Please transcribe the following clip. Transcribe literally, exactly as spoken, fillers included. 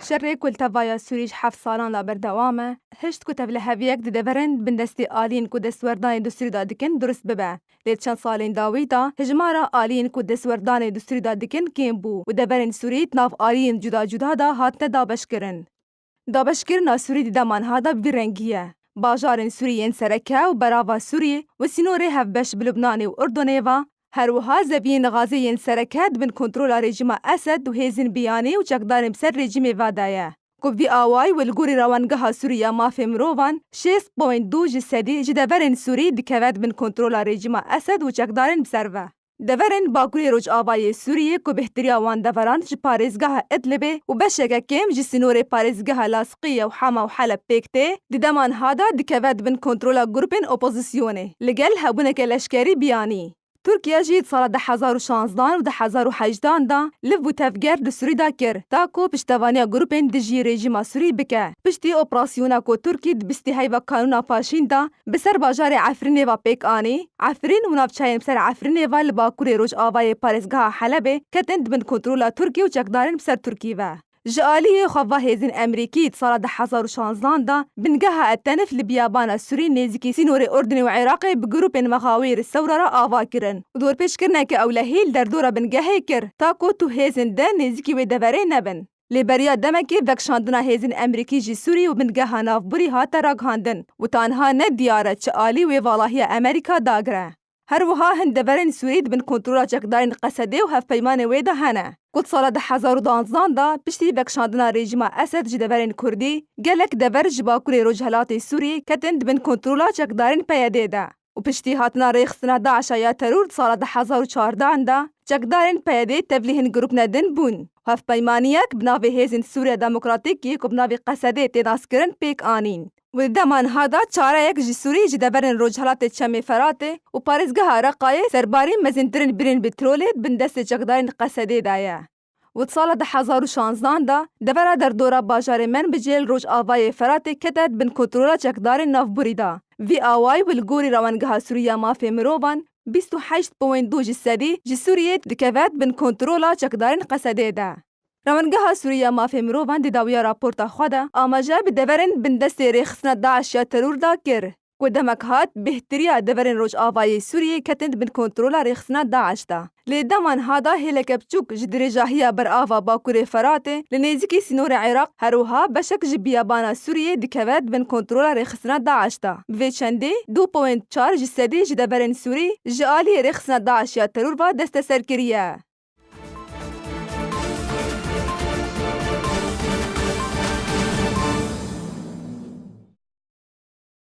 Şerê ku li tevaya Sûrî ji heft salan de berdewam e, hişt ku tevliheviyek di deverên bindestê aliyên ku destwerdanê di Sûrî de dikin durust bibe. Lê çend salên dawî de hejmara aliyên ku destwerdanê di Sûrî de dikin kêm bû û deverên Sûrî di nav aliyên cuda cuda de hatine dabeşkirin. Dabeşkirina Sûrî di dema niha de bi vî rengî ye. Bajarên Sûrî yên sereke û berava Sûrî û sînorê hevbeş bi Lubnanê û Urdunê ve, her wiha zeviyên Xazê yên sereke di bin kontrola rejîma Esed û hêzên biyanî û çekdarên bi ser rejîmê ve de ye. Ku bi vî awayî û li gorî Rewengeha Sûrî ya Mafê Mirovan, şêst point du ji sedî ji deverên Sûrî dikeve di bin kontrola rejîma Esed û çekdarên bi ser ve. Deverên Bakurê Rojavayê Sûriyê ku bêhtiriya wan deveran ji parêzgeha Idlibê û beşeke kêm ji sînorê parêzgeha Lasiqiye û Hama û Heleb pêk tê, di dema niha de dikeve di bin kontrola grûpên opozisyonê, li gel hebûneke leşkerî biyanî. Tirkiye jî di sala du hezar û şanzdan û du hezar û hejdan de liv û tevger li Sûrî de kir, ta ku piştevaniya grûpên dijî rejîma Sûrî bike. Piştî operasyona ku Tirkî di bîstê heyva Kanûna Paşîn de bi ser bajarê Efrînê ve pêk anî, Efrîn û navçeyên bi ser Efrînê ve li bakurê rojavayê parêzgeha Helebê ketin di bin kontrola Tirkî û çekdarên bi ser Tirkî ve. Ji aliyê xwe ve hêzên Emerîkî di sala du hezar û şanzdan de bingeha Etenif li biyabana Sûrî nêzîkî sînorê Urdunê û Iraqê bi grûpên mexawîr sewra re ava kirin û dorpêçkirineke ewlehî li derdora bingehê kir, ta ku tu hêzên din nêzîkî wê deverê nebin. Lê beriya demekê vekşandina hêzên Emerîkî ji Sûrî û bingeha navbûrî hate ragihandin û ta niha ne diyar e çi alî wê valahiya Emerîka dagire. Her wiha hin deverên Sûrî di bin kontrola çekdarên Qesedê û hevpeymanê wê de hene. Ku di sala du hezar û duanzdan de piştî vekşandina rejîma Esed ji deverên Kurdî, gelek dever ji bakurê rojhilatê Sûrî ketin di bin kontrola çekdarên P Y D'ê de. Û piştî hatina rêxistina DAIŞ'a ya teror di sala du hezar û çardan de, çekdarên P Y D'ê tevlî hin grûpne din bûn. Hevpeymaniyek bi navê Hêzên Sûriya Demokratîk yê ku bi navê Qesedê tê naskirin pêk anîn. Û di dema niha de çareyek ji Sûrî ji deverên rojhilatê Çemê Feratê û parêzgeha Reqayê serbarî mezintirên birên petrolê di bin destê çekdarên Qesedê de ye. Û di sala du hezar û şanzdan de devera derdora bajarê Menbicê li rojavayê Feratê kete di bin kontrola çekdarên navbûrî de. Vî awayî û li gorî Rewengeha Sûrî ya Mafê Mirovan, bîst û heşt point du ji sedî ji Sûriyê dikeve di bin kontrola çekdarên Qesedê de. Rewengeha Sûrî ya Mafê Mirovan di dawiya raporta xwe de amaje bi deverên bindestê rêxistina DAIŞ ya teror de kir, ku demek hat bêhtiriya deverên rojavayê Sûriyê ketin di bin kontrola rêxistina DAIŞ de. Lê dema niha de hêleke biçûk ji dirêjahiya berava bakurê Feratê li nêzîkî sînorê Iraq, her wiha beşek ji biyabana Sûriyê dikeve di bin kontrola rêxistina DAIŞ de. Bi vê çendê du point çar ji sedî ji deverên Sûrî ji aliyê rêxistina DAIŞ ya teror ve desteser kiriye.